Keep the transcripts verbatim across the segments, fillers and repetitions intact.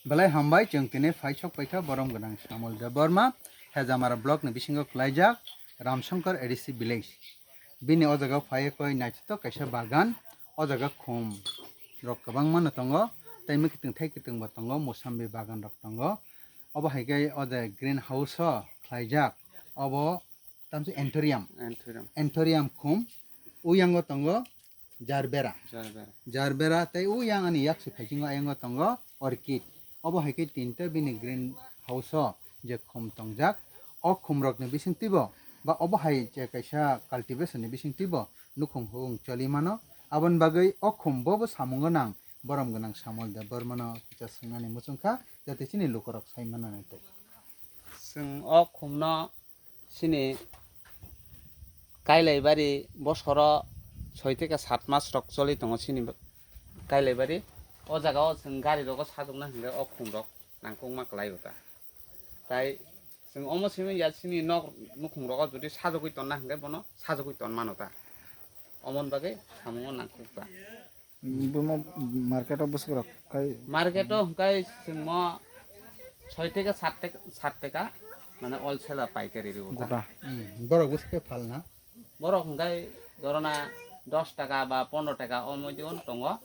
Belai hambai, chwng tini phai sok paikha borom gwnang Samol Debbarma, Hejamara block ni bisingo kwlaijak Ramshankar A D C village. Bini o jaga o phaiwi koi naithotok kaisa bagan, o jaga khum rok kwbangma no tongo, tei mwkhwtwng thai kwtwng bo tongo, mosambi bagan rok tongo. Obo hai khe o jaga green house o khlaijak, obo tamsi anthurium. Anthurium. Anthurium khum, o yango tongo jarbera. Jarbera. Jarbera tei o yang ani yak se phaisingo ayango tongo orchid. Obo hai khe tinta bini green house o je khum tongjak. O khum rok ni bising twibo ba obo hai je kaisa cultivation ni bising twibo nukhung hung choli mano. Aboni bagwi o khum bo bo samung gwnang, borom gwnang Samol Debbarma no kisa swngnani muchung kha, jate chini lukurok sai manani tei. Chwng o khumno chini Kailaibari bosoro soi theke sat mas rok choli tongo chini Kailaibari. O jaga o chwng gari rogo sajokna hwnkhe o khum rok nangkukma kwlai o ta. Tai chwng omo simi ya chini nok nukhung rogo jodi sajogwi tonna hwnkhe bono sajogwi ton mano ta. Omoni bagwi samungo nangkuk ta. Bomo market o bwswk rok kai? Market o hwnkhe chwngmo soi theke sat theka, sat theka, mane wholesale paikari rw ta. Gota. Hmm, borok bwswk khe phalna? Borok hwnkhe dorona dos taka ba pondro taka o moidu tongo.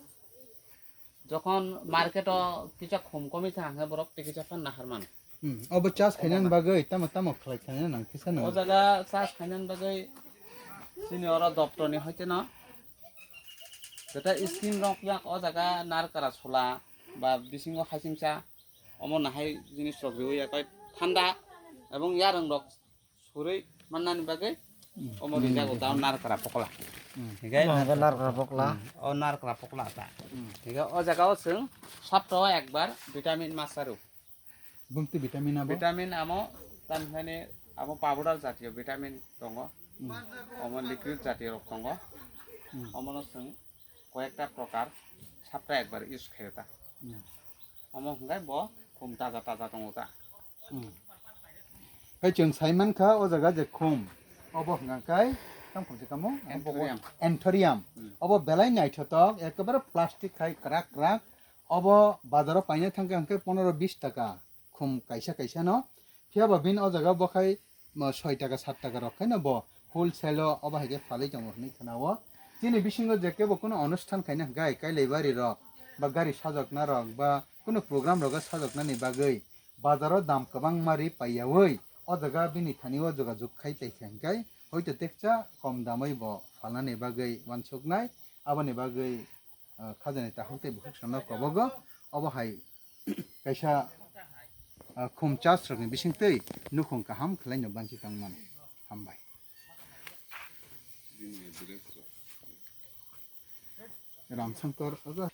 Jokhon market o kisa khum komwi thang hwnkhe borok tei kisa phan nahar mano. Hmm, obo chas khainani bagwi tamo tamo khlai khaina nang kisa nang. O jaga chas khainani bagwi chini oro doptor ni hoite no jeta scheme rok yak o jaga narkara sula ba bisingo hasingsa omo nahai jinis rok riwi yakoi thanda ebong yarwng rok surwi mannani bagwi omo rijak o tao narkara pokla. Hmm. Higai Omo hwnkhe narkara pokla. Hmm, o narkara pokla ta. Hmm. Higai o jaga o chwng sapta o ekbar vitamin masaru. Bumti vitamin abo? Vitamin amo tamhinani amo powder jatiyo vitamin tongo. Hmm. Omo liquid jatiyo rok tongo. Hmm. Omono chwng koyekta prokar sapta ekbar use khayo ta. Hmm. Omo hwnkhe bo khum taja taja tongo ta. Hmm. Hai chwng sai mankha o jaga je khum. Obo hwnkha khe tamo khum se kamo? Anthurium. Anthurium. Hmm. Obo belai naithotok, ekebare plastic hai kwrak kwrak. Obo bazaro paina thangkha hwnkhe pondro bis taka khum kaisa kaisa no. Phiya ba bini o jaga bo khai mo soi taka sat taka rok khaino bo wholesale o obo hai khe phalwi tongo hinwi khna o. Chini bisingo je kebo kunu onusthan khaina hwnkhe Kailaibari rok ba gari sajokna rok ba kunu program rogo sajoknani bagwi bazaro dam kwbangma ri paiyaui o jaga bini thani o jogajog khai paikha hwnkhe hoito teksa kom damwi bo phalnani bagwi uansuknai. Aboni bagwi ah, khajani takhuk tei bukhuk sano kobogo. Obo hai kaisa, ah, khum chas rokni bisingtwi nukhung kaham khwlaino banchi tongmani. Hambai. Ramshankar, ogo.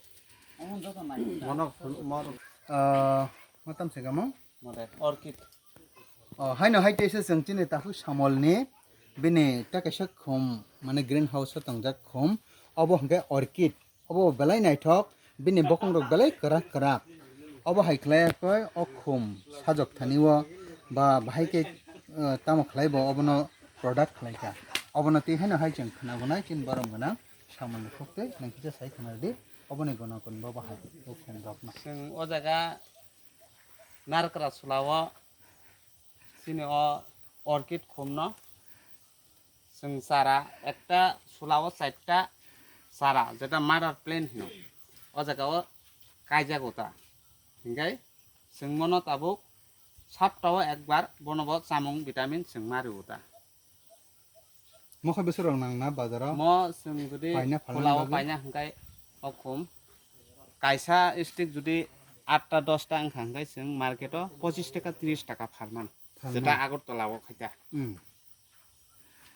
Mono, mor, ah, matam se gamo? Mode orchid. Oh, haino hai teisa chwng chini takhuk Samolni bini ta kaisa khum, mane green house o tongjak khum, obo hwnkhe orchid, obo belai naithok, bini bokong rok belai kwrak kwrak, obo hai khlai khe o khum sajok thani o ba bahai khe, eh, tamo khlai bo obono product khlai kha, obono twi haino hai chwng khna gonai chini borom gwnang Samolni khuktwi nang kisa sai khna di, oboni gono kon bo bahai o khum rok no. Chwng o jaga Narkra sulao chini o orchid khumno chwng chara ekta sulao chaita chara, jeta mother plant hino, o jaga o kaijago ta. Hinkhe chwng mono tabuk saptao ekbar bono bo chamung vitamin chwng ma rwo ta. Mokhe bwswk rok nang na bazar o? Mo chwng jodi paina phalna khulao bagwi? Paina hwnkhe o khum kaisa stick jodi atta dosta wngkha hwnkhe chwng market o pochis taka tris taka phalmano. Phalmano. Jeta Agartala o khaita. Hmm.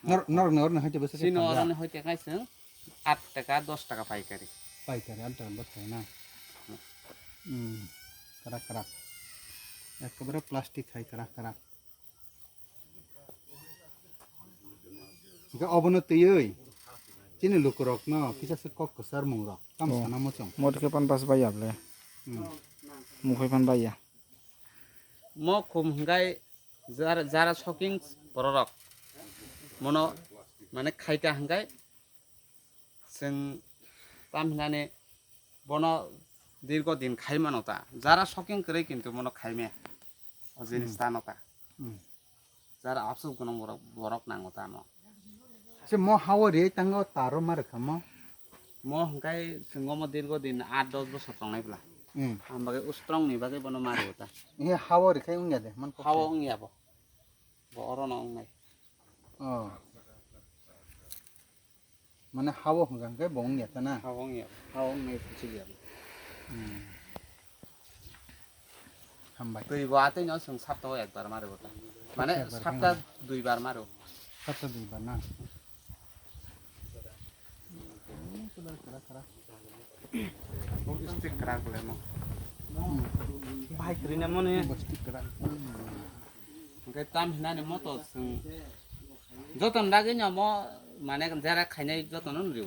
Nor-, norok ni oroni hoite bwswk khe chini phalya? Oroni hoite khe chwng at taka dos taka paikari. Paikari at taka dos taka na? Hmm. Hmm. Kwrak kwrak. Ekebare plastic hai kwrak kwrak. Hingke obono twiwi chini lukurokno kisa se kok kwchar mungrok tamo sana muchung. Mot khe pan bas baiya ble. Hmm. Mukhai pan baiya. Mo khum hingkai jara, jara soking bororok. Mono mane khaita hingkai chwng tam hinani bono Dirgo din khai mano ta. Jara soking kwrwi kintu mono khai me. O jinis Hmm. tano ta. Hmm. Jara absuk gono borok, borok nango tano. Se mo hawo ri tango taro ma rwkha mo? Mo hwnkhe singo mo dirgo din aat dos bosor tongnai bwla. Hmm. Ang bagwi ustrong ni bagwi bono ma rwo ta. He hawo ri khai wngya de, man kok Hawo wngya bo. Bo oro no wngnai. Oh. Mane hawo hwnkha hwnkhe bo wngya ta na? Hawo wngya. Hawo wngnai kuchuk ya. Hmm. Hambai. Twi bo atwi no chwng sapta o ekbar maro ta. Mane Ekbar sapta khe duibar maro. Sapta duibar na? Stick kwrak le mo. Hmm. Bai kwrwi na mone. Bo stick kwrak. Hwnkhe tam hinani moto chwng joton bagwi no mo mane jera khainai jotono nw rwo.